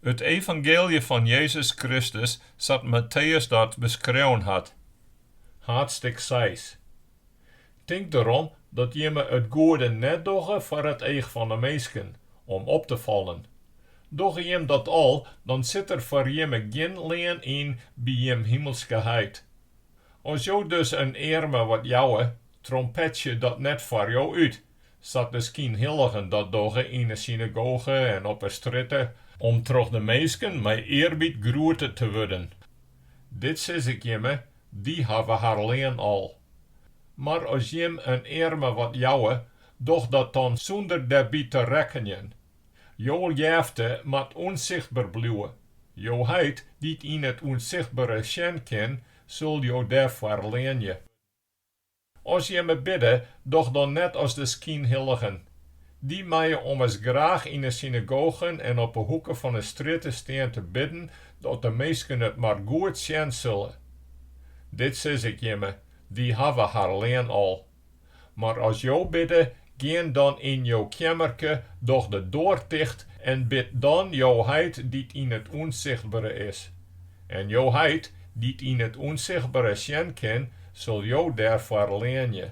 It evangeelje fan Jezus Kristus sa't Matteüs dat beskreaun hat. Haadstik seis. Tink derom dat jimme it goede net dogge foar it each fan 'e minsken, om op te fallen. Dogge jim dat al, dan sit der foar jimme gjin lean yn by jim himelske Heit. As jo dus in earme wat jouwe, trompetsje dat net foar jo út, sa't de skynhilligen dat dogge yn 'e synagoge en op 'e strjitte, om troch de minsken mei earbied groete te wurden. Dit sis ik jimme, dy hawwe har lean al. Mar as jim in earme wat jouwe, doch dat dan sûnder dêrby te rekkenjen. Jo jefte moat ûnsichtber bliuwe. Jo Heit, dy't yn it ûnsichtbere sjen kin, sil jo dêrfoar leanje. As jimme bidde, doch dan net as de skynhilligen. Dy meie ommers graach yn 'e synagogen en op 'e hoeke fan 'e strjitte stean te bidden dat de minsken it mar goed sjen sille. Dit sis ik jimme, dy hawwe har lean al. Mar as jo bidde, gean dan yn jo keammerke, doch de doar ticht en bid dan jo Heit dy't yn it ûnsichtbere is. En jo Heit, dy't yn it ûnsichtbere sjen kin, sil jo dêrfoar leanje.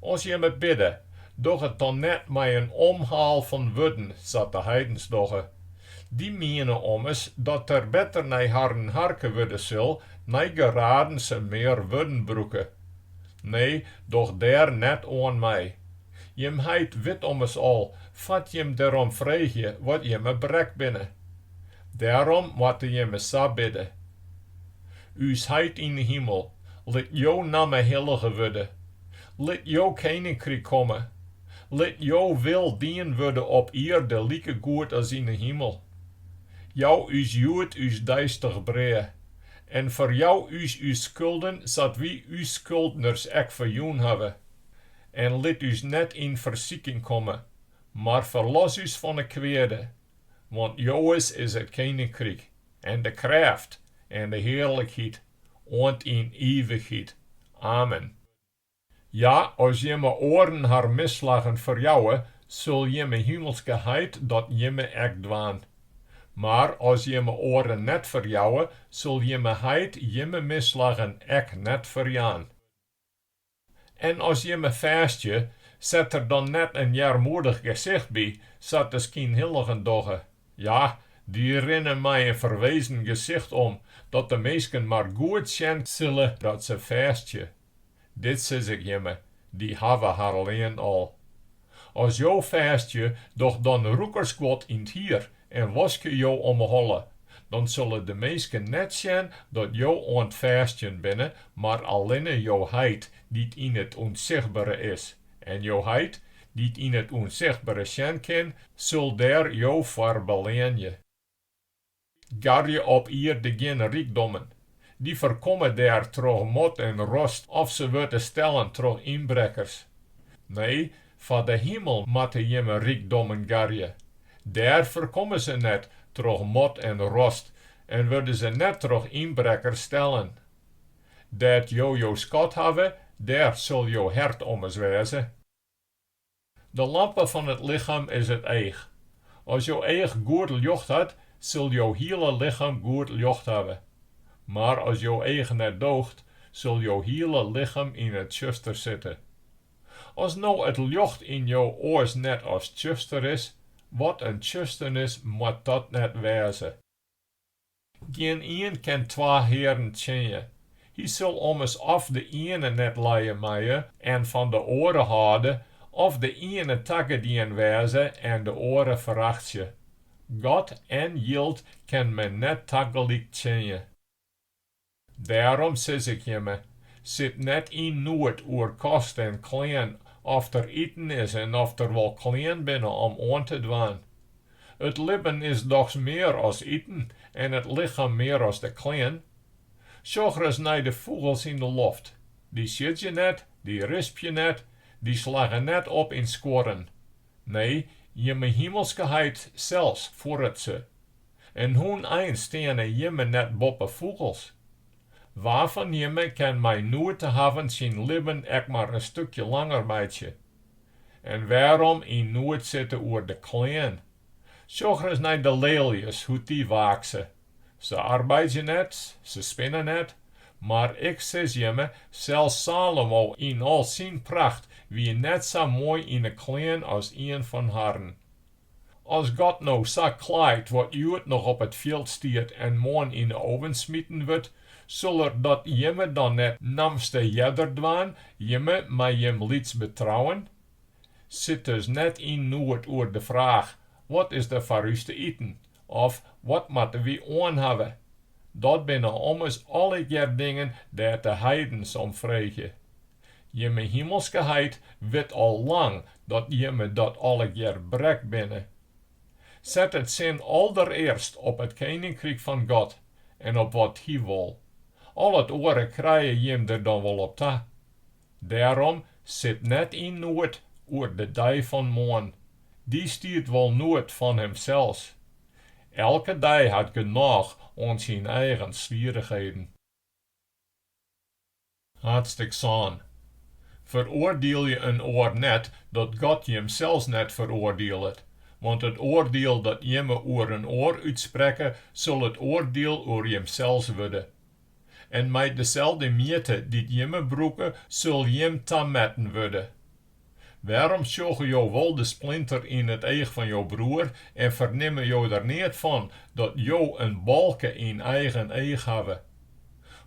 As jimme bidde, doch it dan net mei in omhaal fan wurden, sa't de heidens dogge. Dy miene ommers dat der better nei harren harke wurde sil, nei geraden se mear wurden brûke. Nee, doch dêr net oan mei. Jim Heit wit ommers al, foar't jim derom freegje, wat jimme brek binne. Dêrom moatte jimme sa bidde, Us Heit yn 'e himel, lit jo namme hillige wurde. Lit jo keninkryk komme. Lit jo wil dien wurde op ierde likegoed as yn 'e himel. Jou ús hjoed ús deistich brea. En ferjou ús ús skulden sa't wy ús skuldners ek ferjûn hawwe. En lit ús net yn fersiking komme, mar ferlos ús fan 'e kweade. Want jowes is it keninkryk, en de krêft, en de hearlikheid, oant yn ivichheid. Amen. Ja, as jimme oaren har misslaggen ferjouwe, sil jimme himelske Heit dat jimme ek dwaan. Mar as jimme oaren net ferjouwe, sil jimme Heit jimme misslaggen ek net ferjaan. En as jimme fêstje, set der dan net in earmoedich gesicht by, sa't de skynhilligen dogge. Ja, dy rinne mei in ferwezen gesicht om, dat de minsken mar goed sjen sille dat se fêstje. Dit sis ik jimme, dy hawwe har lean al. As jo fêstje, doch dan rûkersguod yn 't hier en waskje jo om 'e holle, dan sille de minsken net sjen dat jo oan 't fêstjen binne, mar allinne jo Heit dy't yn it ûnsichtbere is. En jo Heit, dy't yn it ûnsichtbere sjen kin, sil dêr jo foar beleanje. Garje op ierde gjin rykdommen. Dy ferkomme dêr troch mot en rost of se wurde stellen troch ynbrekkers. Nee, foar de himel moatte jimme rykdommen garje. Dêr ferkomme se net troch mot en rost en wurde se net troch ynbrekkers stellen. Dêr't jo jo skat hawwe, dêr sil jo hert ommers wêze. De lampe fan it lichem is it each. As jo each goed ljocht hat, sil jo hiele lichem goed ljocht hawwe. Mar as jo each net doocht, sil jo hiele lichem yn it tsjuster sitte. As no it ljocht yn jo oars net as tsjuster is, wat in tsjusternis moat dat net wêze! Gjinien kin twa hearen tsjinje. Hy sil ommers of de iene net lije meie en fan de oare hâlde, of de iene tagedien wêze en de oare ferachtsje. God en jild kin men net tagelyk tsjinje. Dêrom sis ik jimme, sit net yn noed oer kost en klean, oft der iten is en oft der wol klean binne om oan te dwaan. It libben is dochs mear as iten en it lichem mear as de klean? Sjoch ris nei de fûgels yn de loft, dy siedzje net, dy rispje net, dy slagge net op yn skuorren. Nee, jimme himelske Heit sels fuorret se. En hoe'n ein steane jimme net boppe fûgels? Wa fan jimme kin mei noed te hawwen syn libben ek mar in stikje langer meitsje? En wêrom yn noed sitte oer de klean? Sjoch ris nei de leeljes, hoe't dy waakse. Se arbeidzje net, se spinne net, mar Ik sis jimme, sels Salomo yn al syn pracht wie net sa moai yn 'e klean as ien fan harren. As God no sa klaait wat hjoed noch op it fjild stiet en moarn yn 'e oven smiten wurdt, sil Er dat jimme dan net namste earder dwaan, jimme mei jim lyts betrouwen? Sit dus net yn noed oer de fraach, Wat is der foar ús te iten? Of, Wat moatte wy oan hawwe? Dat binne ommers allegear dingen dêr't de heidens om freegje. Jimme himelske Heit wit al lang dat jimme dat allegear brek binne. Set it sin alderearst op it keninkryk fan God en op wat Hy wol. Al it oare krije jim der dan wol op ta. Dêrom, sit net yn noed oer de dei fan moarn, dy stiet wol noed fan himsels. Elke dei hat genôch oan syn eigen swierrichheden. Haadstik sân. Feroardielje in oar net, dat God jimsels net feroardielet, want it oardiel dat jimme oer in oar útsprekke, sil it oardiel oer jimsels wurde. En mei deselde mjitte dy't jimme brûke, sil jim tametten wurde. Wêrom sjogge jo wol de splinter yn it each fan jo broer en fernimme jo der neat fan dat jo in balke yn eigen each hawwe?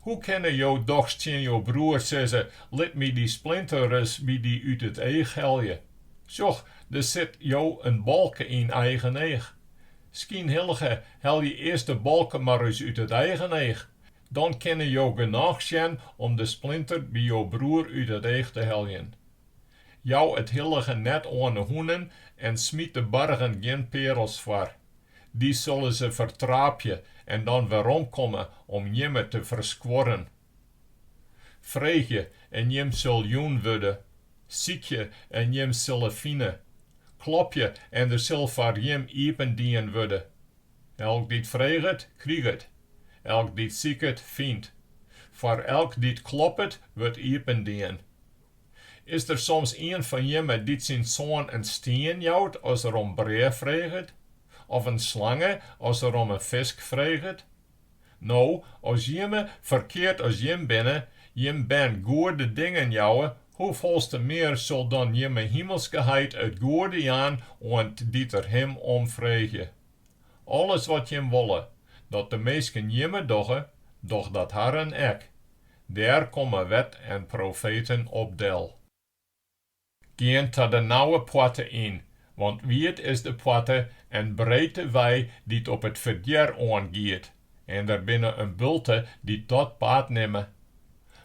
Hoe kinne jo dochs tsjin jo broer sizze, Lit my dy splinter ris by dy út it each helje? Sjoch, der sit jo in balke yn eigen each. Skynhillige, helje earst de balke mar ris út it eigen each, dan kinne jo genôch sjen om de splinter by jo broer út it each te heljen. Jou it hillige net oan 'e hûnen en smyt de bargen gjin pearels foar. Dy sille se fertraapje en dan weromkomme om jimme te ferskuorren. Freegje en jim sil jûn wurde, sykje en jim sille fine. Klopje en der sil foar jim iependien wurde. Elk dy't freget, kriget. Elk dy't siket, fynt. Foar elk dy't kloppet, wurdt iependien. Is der soms ien fan jimme dy't syn soan in stien jout as er om brea freget? Of in slange as er om in fisk freget? No, as jimme, ferkeard as jim binne, jim bern goede dingen jouwe, hoefolste mear sil dan jimme himelske Heit it goede jaan oan dy't der Him om freegje? Alles wat jim wolle, dat de minsken jimme dogge, doch dat harren ek. Dêr komme wet en profeten op del. Gean ta de nauwe poarte yn, want wiid is de poarte en breed de wei dy't op it ferdjer oan giet, en der binne in bulte dy't dat paad nimme.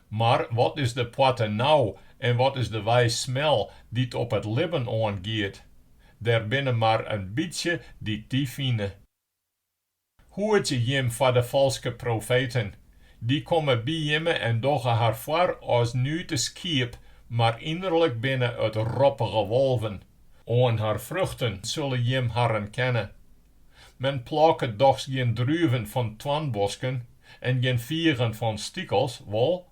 Mar wat is de poarte nau en wat is de wei smel dy't op it libben oan giet? Der binne mar in bytsje dy't dy fine. Hoedzje jim foar de falske profeten. Dy komme by jimme en dogge har foar as nuete skiep, mar inerlik binne it roppige wolven. Oan har fruchten sille jim harren kenne. Men plôket dochs gjin druven fan toarnbosken en gjin figen fan stikels, wol?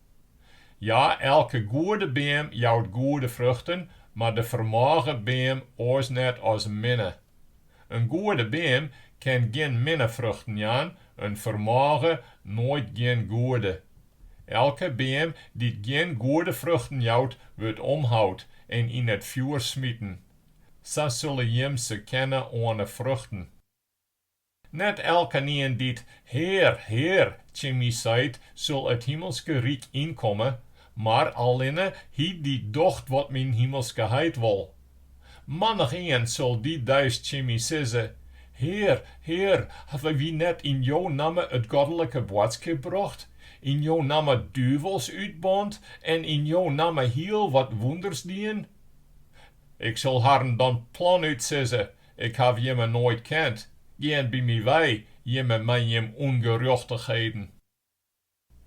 Ja, elke goede beam jout goede fruchten, mar de fermôge beam oars net as minne. In goede beam kin gjin minne fruchten jaan, in fermôge noait gjin goede. Elke beam dy't gjin goede fruchten jout, wurdt omhoud en yn it fjoer smiten. Sa sille jim se kenne oan 'e fruchten. Net elkenien dy't 'Hear, Hear' tsjin my seit, sil it himelske ryk ynkomme, mar allinne hy dy't docht wat myn himelske Heit wol. Mannichien sil dy deis tsjin my sizze, Hear, Hear, hawwe wy net yn jo namme it godlike boadskip brocht, yn jo namme duvels útband en yn jo namme hiel wat wûnders dien? Ik sil harren dan planút sizze, Ik haw jimme noait kend, gean by my wei, jimme mei jim ûngerjochtichheden.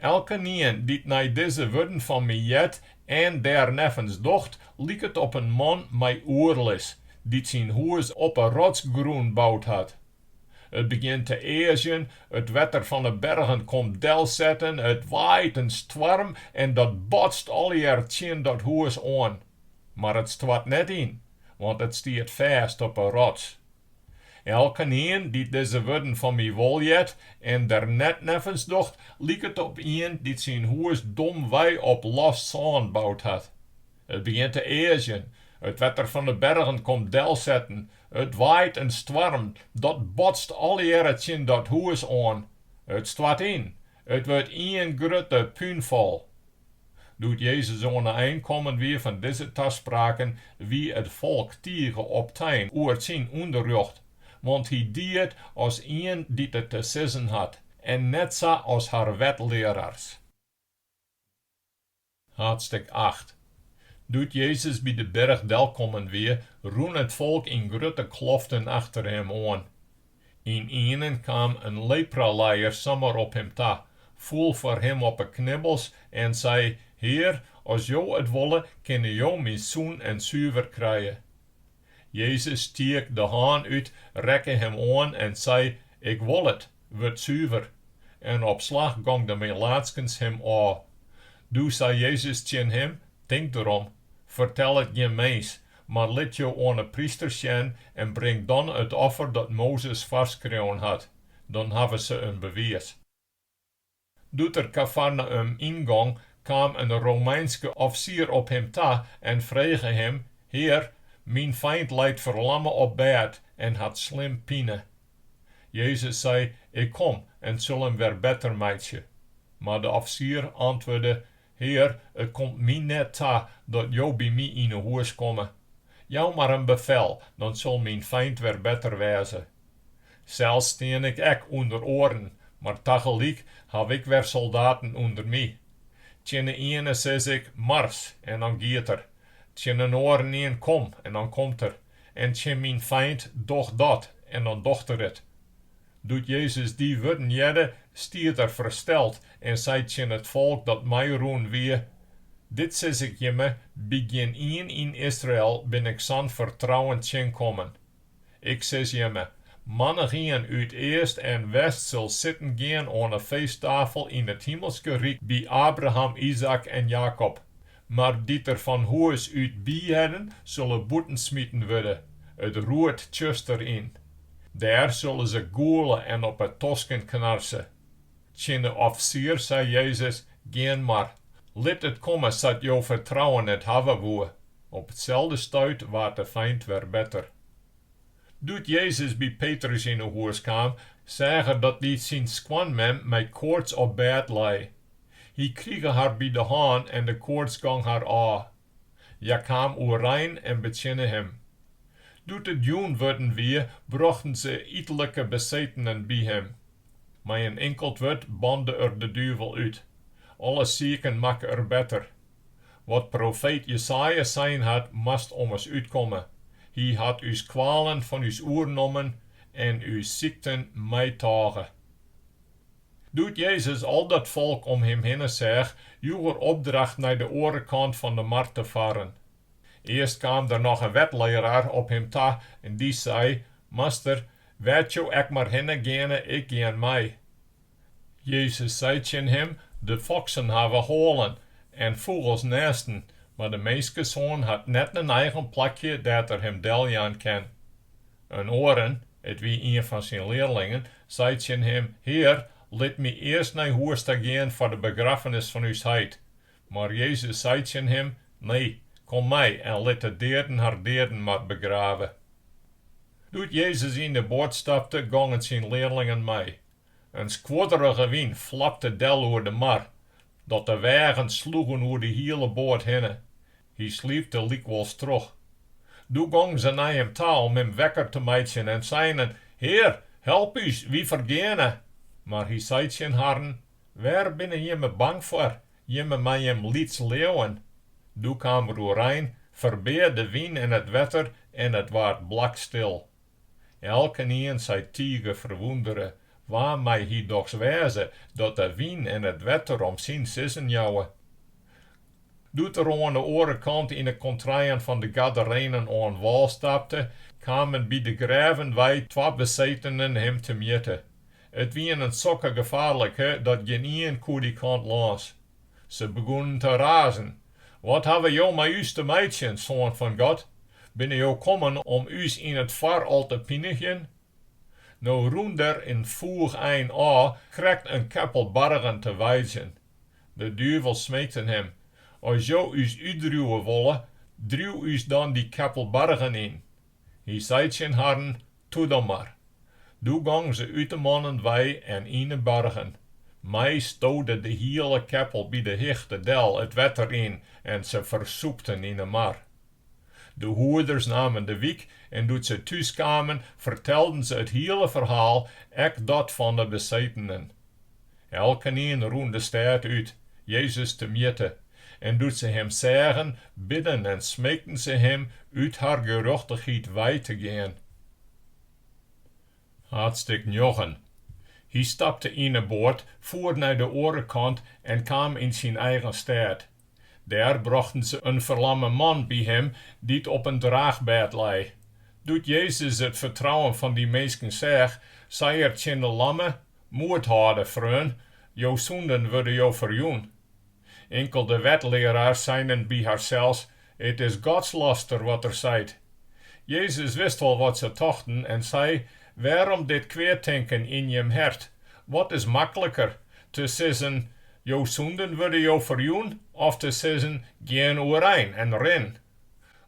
Elkenien dy't nei dizze wurden fan my heart en dêr neffens docht, liket op in man mei oerlis, dy't syn hûs op 'e rotsgrûn boud hat. It begjint te eazjen, it wetter fan 'e bergen komt delsetten, it waait in stoarm en dat botst allegear tsjin dat hûs oan. Mar it stoart net yn, want it stiet fêst op 'e rots. Elkenien dy't dizze wurden fan my wol heart en der net neffens docht, liket op ien dy't syn hûs domwei op los sân boud hat. It begjint te eazjen, it wetter fan de bergen komt delsetten, it waait in stoarm, dat botst allegearre tsjin dat hûs oan. It stoart yn, it wurdt ien grutte púnfal. Doe't Jezus oan 'e ein kommen wie fan dizze taspraken, wie it folk tige optein oer syn ûnderrjocht, want hy die it as ien dy't it te sizzen hat, en net sa as har wetlearers. Haadstik acht. Doe't Jezus by de berch delkommen wie, rûn it folk yn grutte kloften achter him oan. Ynienen kaam in lepralijer samar op him ta, foel foar him op 'e knibbels en sei, Hear, as Jo it wolle, kinne Jo my sûn en suver krije. Jezus stiek de hân út, rekke him oan en sei, Ik wol it, wurd suver. En op slach gong de melaatskens him ôf. Doe sei Jezus tsjin him, Tink derom, fertel it gjin mins, mar lit jo oan 'e pryster sjen en bring dan it offer dat Mozes foarskreaun hat, dan hawwe se in bewiis. Doe't er Kafarnaüm yngong, kaam in Romeinske ofsier op him ta en frege him, Hear, myn feint leit ferlamme op bêd en hat slim pine. Jezus sei, Ik kom en sil him wer better meitsje. Mar de ofsier antwurde, Hear, it komt my net ta dat Jo by my yn 'e hûs komme. Jou mar in befel, dan sil myn feint wer better wêze. Sels stean ik ek ûnder oaren, mar tagelyk haw ik wer soldaten ûnder my. Tsjin 'e iene sis ik, Mars, en dan giet er. Tsjin in oarenien, Kom, en dan komt er. En tsjin myn feint, Doch dat, en dan docht er it. Doe't Jezus dy wurden hearde, stied er fersteld en sei tsjin it folk dat meirûn wie, Dit sis ik jimme, by gjinien yn Israel bin ik sa'n fertrouwen tsjinkommen. Ik sis jimme, mannichien út east en west sil sitten gean oan 'e feesttafel yn it himelske ryk by Abraham, Izaäk en Jakob. Mar dy't der fan hûs út by hearden, sille bûten smiten wurde, it roet tsjuster yn. Dêr sille se gûle en op 'e tosken knarse. Tsjin de ofsier sei Jezus, Gean mar. Lit it komme sa't jo fertrouwen it hawwe woe. Op itselde stuit waard de feint wer better. Doe't Jezus by Petrus yn 'e hûs kaam, seach er dat dy syn skoanmem mei koarts op bêd lei. Hy krige har by de hân en de koarts gong har ôf. Hja kaam oerein en betsjinne him. Doe't it jûn wurden wie, brochten se ytlike besetenen by him. Mei in inkeld wurd bande er de duvel út. Alle siken makke er better. Wat profeet Jesaja sein hat, moast ommers útkomme, Hy hat ús kwalen fan ús oernommen en ús sykten meitôge. Doe't Jezus al dat folk om him hinne seach, joech er opdracht nei de oare kant fan de mar te farren. Earst kaam der noch in wetlearaar op him ta en dy sei, Master, wêr't jo ek mar hinne geane, ik gean mei. Jezus sei tsjin him, De foksen hawwe hoalen en fûgels nêsten, mar de Minskesoan hat net in eigen plakje dêr't er him deljaan kin. In oaren, it wie ien fan syn learlingen, sei tsjin him, Hear, lit my earst nei hûs ta gean foar de begraffenis fan ús heit. Mar Jezus sei tsjin him, Nee, kom mei en lit de deaden har deaden mar begrave. Doe't Jezus yn de boat stapte, gongen syn learlingen mei. In skuorderige wyn flapte del oer de mar, dat de weagen sloegen oer de hiele boat hinne. Hy sliepte lykwols troch. Doe gongen se nei him ta om him wekker te meitsjen en seinen, Hear, help ús, wy fergeane! Mar hy sei tsjin harren, Wêr binne jimme bang foar, jimme mei jim lyts leauwen? Doe kaam er oerein, ferbea de wyn en it wetter en it waard blakstil. Elkenien sei tige ferwûndere, Wa mei hy dochs wêze, dat de wyn en it wetter om syn sizzen jouwe? Doe't er oan de oare kant yn 'e kontreien fan de Gadarenen oan wâl stapte, kamen by de grêven wei twa besetenen him temjitte. It wienen sokke gefaarlike, dat gjinien koe dy kant lâns. Se begûnen te razen, Wat hawwe jo mei ús te meitsjen, Soan fan God? Binne jo kommen om ús yn it foar al te pinigjen? No rûn der in foech ein ôf krekt in keppel bargen te weidzjen. De duvels smeekten him, As jo ús útdriuwe wolle, driuw ús dan dy keppel bargen yn. Hy sei tsjin harren, Toe dan mar. Doe gongen se út de mannen wei en yn 'e bargen. Mei stode de hiele keppel by de hichte del it wetter yn en se fersûpten yn 'e mar. De hoeders namen de wyk en doe't se thús kamen, fertelden se it hiele ferhaal, ek dat fan 'e besetenen. Elkenien rûn de stêd út, Jezus temjitte, en doe't se him seagen, bidden en smeekten se him út har gerjochtichheid wei te gean. Haadstik njoggen. Hy stapte yn 'e boat, foer nei de oare kant en kaam yn syn eigen stêd. Dêr brochten se in ferlamme man by him dy't op in draachbêd lei. Doe't Jezus it fertrouwen fan dy minsken seach, sei er tsjin de lamme, Moed hâlde, freon, jo sûnden wurde jo ferjûn. Inkelde wetlearaars seinen by harsels, It is godslaster wat er seit. Jezus wist wol wat se tochten en sei, Wêrom dit kweatinken yn jim hert? Wat is makliker, te sizzen, Jo sûnden wurde jo ferjûn, of te sizzen, Gean oerein en rin?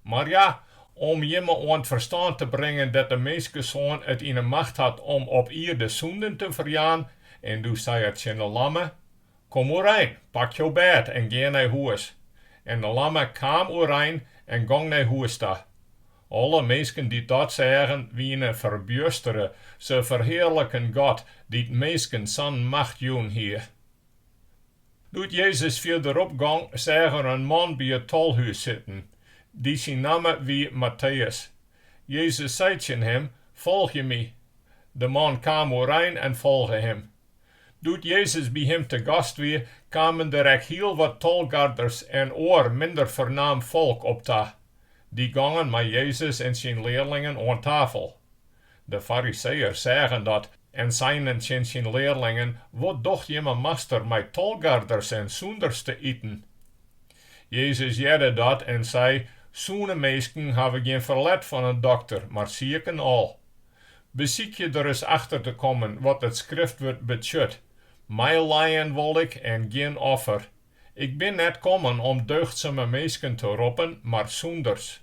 Mar ja, om jimme oan 't ferstân te bringen dat de Minskesoan it yn 'e macht hat om op ierde sûnden te ferjaan, en doe sei er tsjin de lamme, Kom oerein, pak jo bêd en gean nei hûs. En de lamme kaam oerein en gong nei hûs ta. Alle minsken dy't dat seagen, wiene ferbjustere, se ferhearliken God, dy't minsken sa'n macht jûn hie. Doe't Jezus fierderop gong, seach er in man by it tolhús sitten. Dy syn namme wie Matteüs. Jezus sei tsjin him, Folgje my. De man kaam oerein en folge him. Doe't Jezus by him te gast wie, kamen der ek hiel wat tolgarders en oar minder fernaam folk op ta. Dy gongen mei Jezus en syn learlingen oan tafel. De Fariseeërs seagen dat en seinen tsjin syn learlingen, Wat docht jimme master mei tolgarders en sûnders te iten? Jezus hearde dat en sei, Sûne minsken hawwe gjin ferlet fan in dokter, mar siken al. Besykje der ris achter te kommen wat it skriftwurd betsjut, Meilijen wol ik en gjin offer. Ik bin net kommen om deugdsume minsken te roppen, mar sûnders.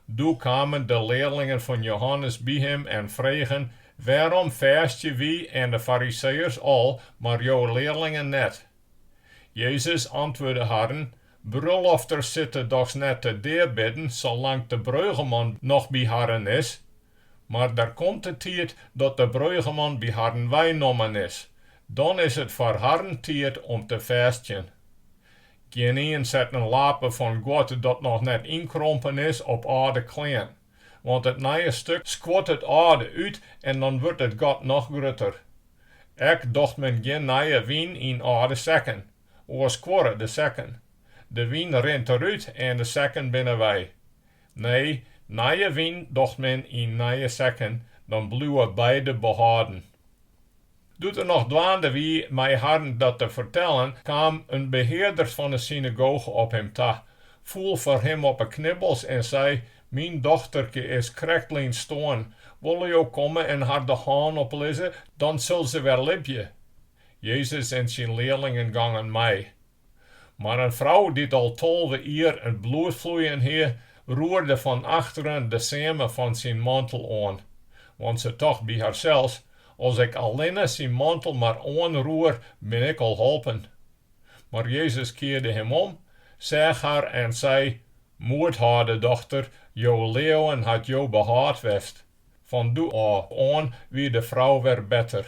Doe kamen de learlingen fan Johannes by him en fregen, Wêrom fêstje wy en de Fariseeërs al, mar jo learlingen net? Jezus antwurde harren, Brullofters sitte dochs net te deabidden salang't de breugeman noch by harren is? Mar der komt de tiid dat de breugeman by harren weinommen is, dan is it foar harren tiid om te fêstjen. Gjinien set in lape fan guod dat noch net ynkrompen is op âlde klean, want it nije stik skuort it âlde út en dan wurdt it gat noch grutter. Ek docht men gjin nije wyn yn âlde sekken, oars skuorre de sekken. De wyn rint derút en de sekken binne wei. Nee, nije wyn docht men yn nije sekken, dan bliuwe beide behâlden. Doe't er noch dwaande wie mei harren dat te fertellen, kaam in behearder fan 'e synagoge op him ta, foel foar him op 'e knibbels en sei, Myn dochterke is krektlyn stoarn, wolle jo komme en har de hân oplizze, dan sil se wer libje. Jezus en syn learlingen gongen mei. Mar in frou dy't al 12 jier it bloedfloeien hie, roerde fan achteren de seame fan syn mantel oan. Want se tocht by harsels, As ik allinne syn mantel mar oanroer, bin ik al holpen. Mar Jezus kearde him om, seach har en sei, Moed hâlde, dochter, jo leauwen hat jo behâld west. Fan doe ôf oan wie de frou wer better.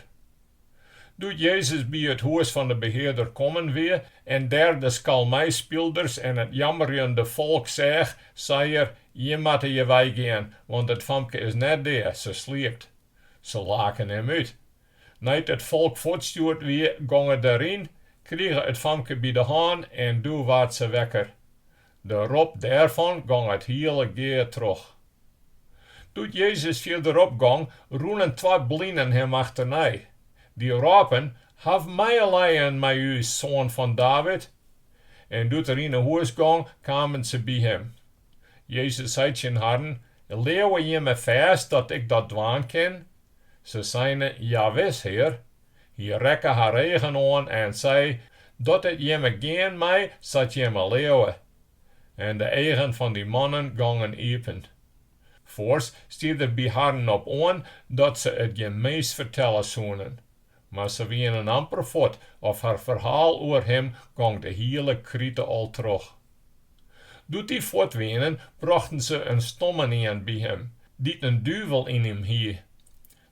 Doe't Jezus by it hûs fan de behearder kommen wie en dêr de skalmeispylders en it jammerjende folk seach, sei er, Jim moatte hjir weigean, want it famke is net dea, se sliept. Se laken him út. Nei't it folk fuortstjoerd wie, gong er deryn, krige it famke by de hân en doe waard se wekker. De rop dêrfan gong it hiele gea troch. Doe't Jezus fierderop gong, rûnen twa blinen him achternei. Dy rôpen, Haw meilijen mei ús, Soan fan David! En doe't er yn 'e hûs gong, kamen se by him. Jezus sei tsjin harren, Leauwe jimme fêst dat ik dat dwaan kin? Se seine, Jawis, Hear. Hy rekke har eagen oan en sei, Dat it jimme gean mei sa't jimme leauwe. En de eagen fan dy mannen gongen iepen. Foars stie er by harren op oan dat se it gjin mins fertelle soenen. Mar se wienen amper fuort of har ferhaal oer him gong de hiele krite al troch. Doe't dy fuort wienen, brochten se in stommenien by him, dy't in duvel yn him hie.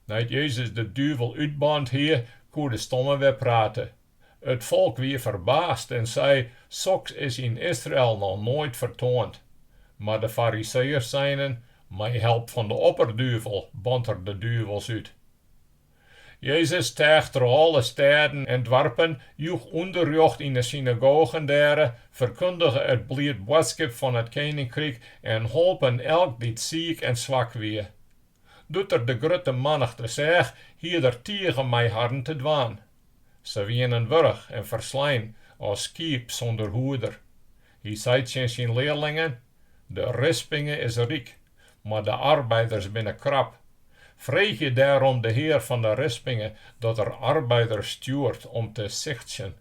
Nei't Jezus de duvel útband hie, koe de stomme wer prate. It folk wie ferbaasd en sei, Soks is yn Israel noch noait fertoand. Mar de Fariseeërs seinen, Mei help fan de opperduvel bant er de duvels út. Jezus teach troch alle stêden en doarpen, joech ûnderrjocht yn 'e synagogen dêre, ferkundige it bliid boadskip fan it keninkryk en holp in elk dy't siik en swak wie. Doe't er de grutte mannichte seach, hied er tige mei harren te dwaan. Se wienen wurch en ferslein as skiep sûnder hoeder. Hy sei tsjin syn learlingen, De rispinge is ryk, mar de arbeiders binne krap. Freegje dêrom de Hear fan de rispinge dat er arbeiders stjoert om te sichtsjen.